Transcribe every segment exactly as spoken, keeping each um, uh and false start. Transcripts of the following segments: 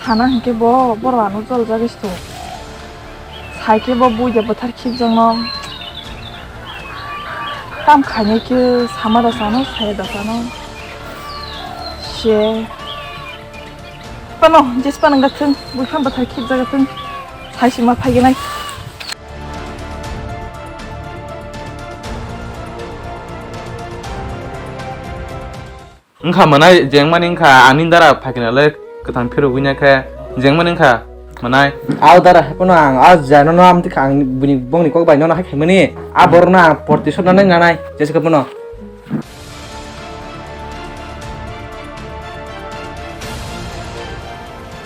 Sana hinkhe bo borok ano joljagwi se tongo. Sai khe bo buida bwthar khibjakno. Tam khainai khe sama da sano, saya da sano. Se. Pano, jes pano gathung, buphang bwthar khibjak gathung. Sai sima phaigenai. Wngkha mwnai jengmani wngkha, ani dara phaikhinale kwthang phirogwi nakhe jengmani wngkha mwnai. Au dara haikhe phano ang a jano no amtwikha ang bini bongni kok bai nono hai khaimani a borok no ang porti sotna nai nanai jesa khe phano.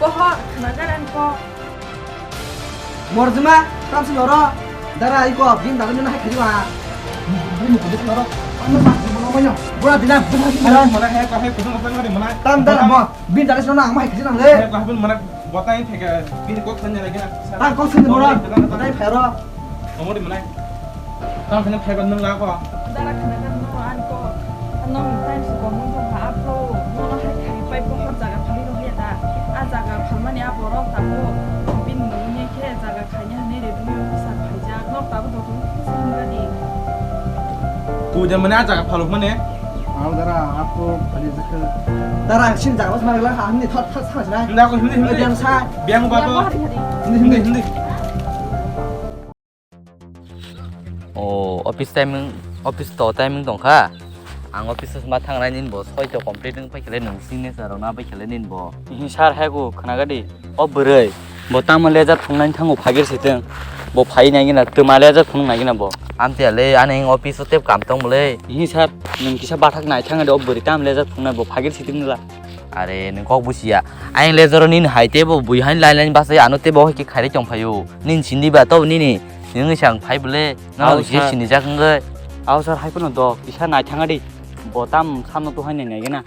Koho khna garan ko. Morjima, tamsi loro. Dara iko, bin dara nuna hai khajima. Bin ko loro. Ano ma, mo no mayo. Bura dina, bura dina. Mana hai ko hai ko no pang mari mana. Tam dara mo, bin dara sino ang mai khajina le. Hai ko bin mana botai theke bin ko khanya lagi na. Tam ko sin bura. Botai phero. Omori manai. Tang khana phaiba nung la ko. Dara khana kan no an ko. Nong time su ko mung thong ha apro. No no hai khai pai pohor jaga phali no ya da. A jaga phalmani a borok ta ko. Bin mung ni khe jaga khanya ne re dumi officer phaijak. Nok ta bo dotun sing gadi. Ku ja mane a jaga phalok mane. Ang dara apro phali jakha. Dara sin jaga mas mar la ha ni thot thot sa na. Nda ko hindi hindi. Biang sa. Biang ba to. Hindi hindi. Hindi hindi. O office timing, office to timing tongkha. Ang office ma thangnai nin bo soi to complete wng paikhe le nung signature rok na paikhe le nin bo. Hi sir hai ko khna gadi. O bwrwi bo tamo leja thungnai thango phagir siteng. Bo phai nai gina twma leja thung nai gina bo. Amte le ani office o tep kam tong bole. Hi sir nung kisa bathak nai thang o bwrwi tam leja thungnai bo phagir siteng la. Are, nwng kok busiya. Ayang lejaro nini hai tebo bui hain line line basai ano tebo hai khe khairi tong phaio. Nini sindi ba to nini. Nwng sang phai bole. Nang je sini jak wngoi. Ao sir hai kono do. Kisa nai thanga di. Botam samno to hai nai nai gena.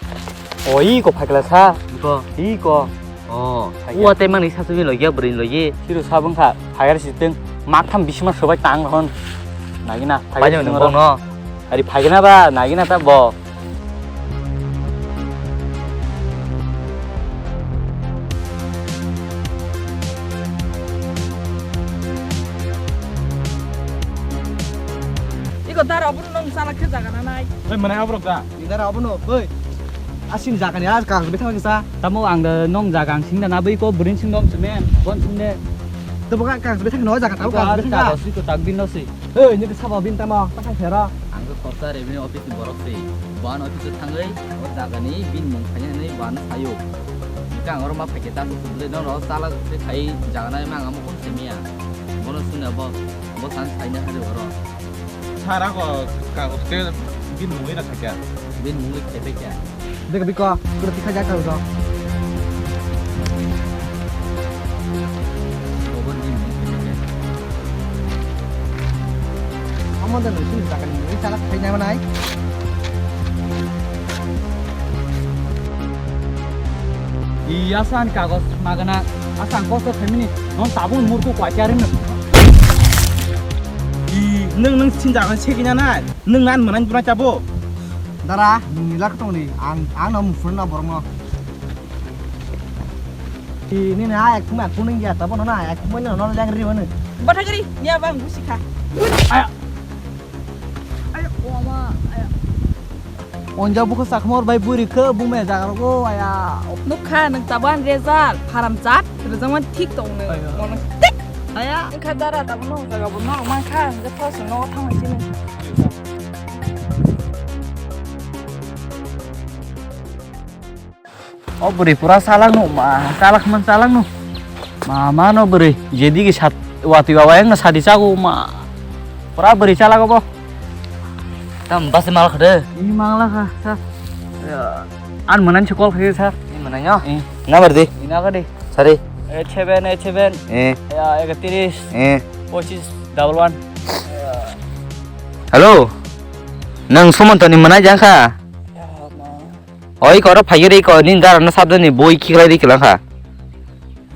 O i ko phakla sa. Ko. I ko. O. Uwa te mani sa tumi logi bwrwi logi. Siru sabung kha. Phagari siteng. Matham bisima sobai tang hon. Nagina. Phagari siteng no. Ari phagina ba nagina ta bo. Iko dara obo nung chalak khe jaga na nai. Oi, mane aborok da. Ni dara obo no, oi. Asin jaga ni, ah, kang bethang sa. Tamo ang da nong jaga ang sing da na bai ko brin sing dom semen, bon sing de. To bo ka kang bethang no jaga tamo kang bethang. Ka si to tak bin no si. Oi, ni sabo bin tamo, ta khai phero. Ang ko khorsa revenue office ni borok si. Bon office thangoi, o jaga ni bin mung khanya ni bon sayo. Ka ang oro ma phai ke ta su le no ro sala se khai jaga na ma ang amo kon se miya. Bono suna bo, bo san sai na hari oro. Sara ko kagos ke bin mungwi na thakya. Bin mungwi khe pe kya. Dek biko, kuro tikha jak kagos. Obon bin mungwi khe pe kya. Amo da nung sini jaga ni mungwi chala khai nai manai. Iya san kagos magana asang kosto khaimini non tabung murku kwachari no. I nung nung sin jaga ni segina nai. Nwng nan mwnai bwrang chabo? Dara, nwng nila khe tongni, ang, ang no muphuru na borok no. Nini ha ek thuma phunung ya, tabo no na ek thuma no no leng ri manu. Bathagari, niya bang busi kha. Aya. Aya, o ama, aya. Onja bukho sakmor bai buri khe bumya jaga rogo, aya. Nukha nwng taban result, haram chat, rejaman thik tong nwng. Aya. Mono tik. Aya. Wngkha dara tabo no jaga bo no mankha, wngkha thosong no thangwi sini. O bwrwi pura chalak no ma, chalak man chalak no. Ma, ma no bwrwi, jedi ki sat, watwi wawa yang sadi chago ma. Pura bwrwi chalak obo. Tam basi mal khade. Ini mangla kha, sir. Ya, an manan se call khaye, sir. Ini mananyo? Eh. Number di. Ini aga di. Sari. Eight seven eight seven. Eh. Ya, ekatris. Eh. Pochis double one. Hello. Nang Sumanto ni manai jang kha? Ya, ma. Oi, koro phai ri ko, nin dara na sabda ni boi ki khlai ri kilang kha.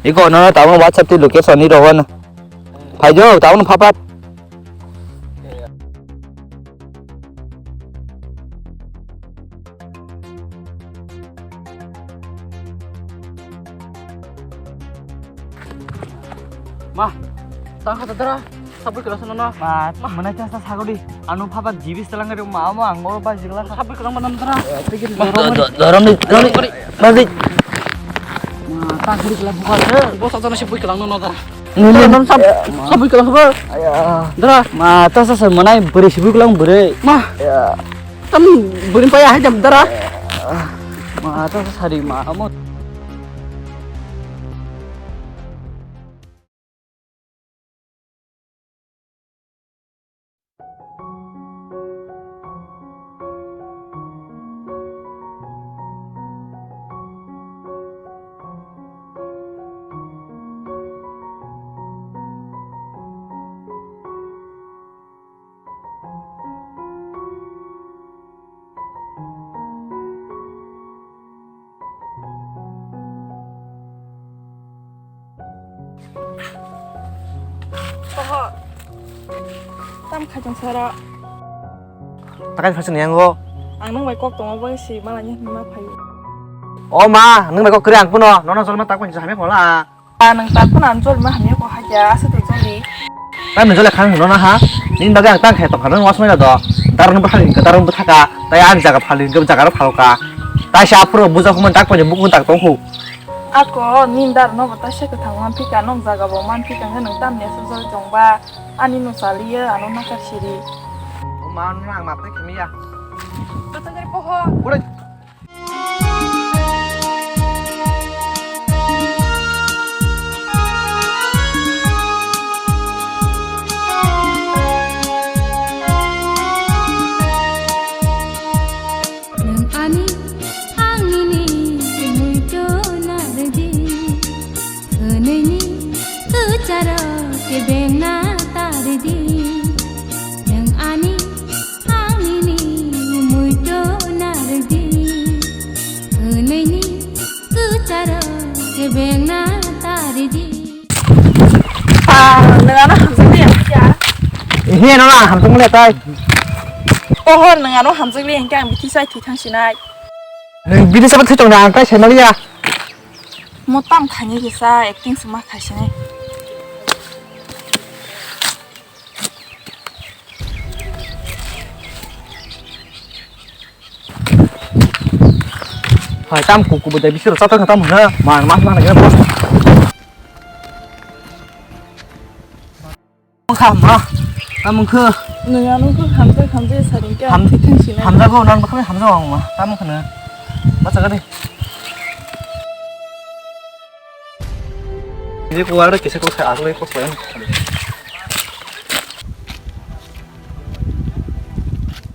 Iko no, no, tamo WhatsApp ti location ni rohon. Phai jo, tamo no phapap. Ma, tang kha dara, sabui kela sana na. Ma, mana cha sa sagodi. Anu phaba jibis telang gari ma, ma ang oro ba jigla kha. Sabui kela mana dara. Tigi Ma, dorong do-, do-, dorong ni, dorong ni. Dorong ni. Ma, tang kha kela buka. Bo sa jana sabui kela no dara. Nini. Dorong sab-, sabui kela ba. Aya. Dara. Ma, ta sa sa mana beri sabui kela beri. Ma. Ya. Tam beri paya hai jam dara. Ma, ta sa sari ma, amo. Oho. Tam khaijang sara. Takai phasing yang go. Ang nang bai kok tongma bai si mana ni ma phai. O ma, nang bai kok kri ang puno, nono jolma tak bai sa hamya phola. Ah, nwng tak phano ang jolma hamya ko haja, asa to joli. Tamo jole khang hino na ha? Nini bagwi ang tang khe tong kha, nwng wasmai na do. Darung bo phali, darung bo thaka. Tai ang jaga phali, jaga ro phalka. Tai sa phuro buja human tak panya bukun tak tong hu. Ako, nini dar no bo ta se kwthang man phika, nwng jaga bo man phika, nwng tam ne sa jol jong ba. Ani no sali ya, ano nakar siri. O ma, nwng ang map te khimi ya. Kata kari poho. Ure. Nwng ani, ang nini, muitu narwdi. Hwnwi ni kwcharo kebengna tardi. Nwng ani, ang nini, muitu nardi. Hwnwi ni kwcharo kebengna tardi. Ah, nwng ano hamjakdi ya? He, no, no, hamjakmani tai. Pohor, nwng ano hamjakdi, hingke ang bithi sai thwi thang sinai. Nwng bithi sabo thwi tongna ang tai sai maliya. Mo tam khaini kisa acting se ma khaisinai. Hai tam kuku bo dai bisiro chatok tam hwna man mas mana gana. Kha ma. Tamo khe. Nwng ano khe hamjak hamjak saring khe Ham-, thik thang sinai. Hamjago nang bakhe hamjago ang ma. Tamo khana. Bacha gadi. Ini kuwar kisa kok sa asli kok sa.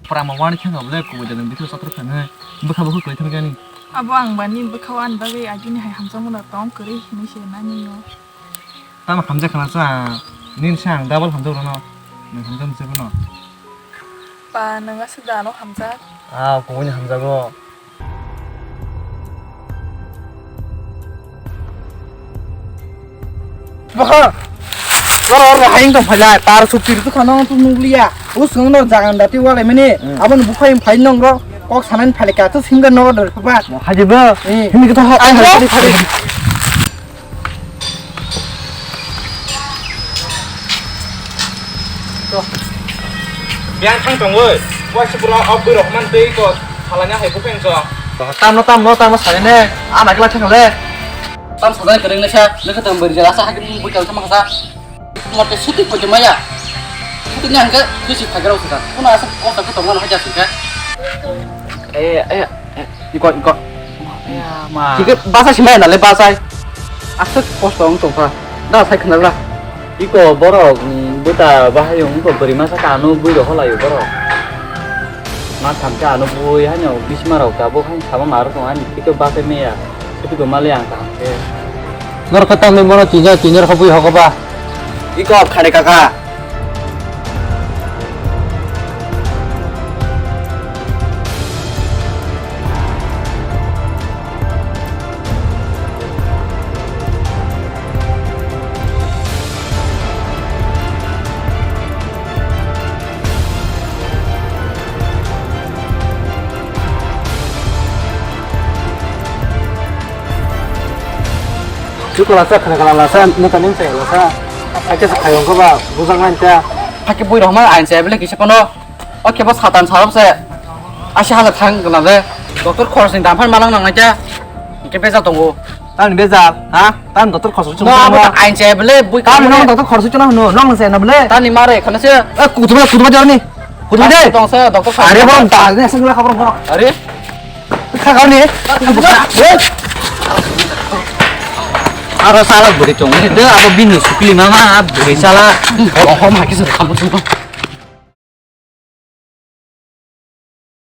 Pura ma wani khe ngam le kubu jalan bitu satur khana. Bwkha bwkha koi thang jani. Abo ang bani bwkha wan bagwi agini hai hamjakmano tong kwrwi hinwi se nani yo. Tamo hamjak khana sa, nini sa ang double hamjak rwno, nwng hamjak masa bono. Pa, nwng aswk da ano hamjak? Ah, kubuni hamjago. Bwkha! Oro, oro, hayung tong phailai, tar sukti rwtwkha no tong nukliya. O swngno jagan dati walai mani, hmm, aboni bukhai phai nongro, kok sanani phailai ka, to singa nogo dori pha ba. Mo hajibo, eh, hini kotha ha, ai, ai, hai, hai, hai. To. Biang thang tong oi. Waisa pura ok bui rok man tei ko. Halanya hai bukeng so. Tamno, tamno, tamno sare ne. Ana kla thang le. Tam sadai kereng ne sa. Lekha tam beri jala sa hakim bui kal sama sa. Mote suti ko jemaya. Suti ne hangke susi phagrau sa. Kuna asa ko sa ko tong na haja sika. Eh, eh. Iko, iko. Ya, ma. Chike basa simai nale basai. Aswk kosto wng tongkha. Da sai khna la. Iko borok, mm, buta bahai wng ko bwrwi masa kanu bui rok holaio borok. Ma thamkhe ano bui haino bisma rok tabuk haino sama ma rok tong ani tike basai meya. Tike mali ang kaham khe. Norok khe tamni bono tinjak tinjak rok bui hokoba. Iko khade kaka. Chukla sa, khana kala la sa, neta ning sa la sa. Hakhe se khaiyong khe ba bujak nai ta. Hakhe bui rok ma ain se bele kisa kono. O khe bo satan sarap se. Asi hala thang gana de. Doctor khorosni dam phan manang nang nai ta. Hingke bejal tongo. Tamni bejal, ha? Tamni doctor khorosni chwng. No, abo ta ain se bele bui. Tamni nang doctor khorosni chwng no, nang se na bele. Tamni mare khana se. Eh, kuthuma, kuthuma jarni. Kuthuma de. Tong se doctor. Are bo ta ne sengla khabar bo. Are. Kha kha ni. Aro sala buri tong ni de abo bini sukli mama buri sala. Hom hakisa khamu.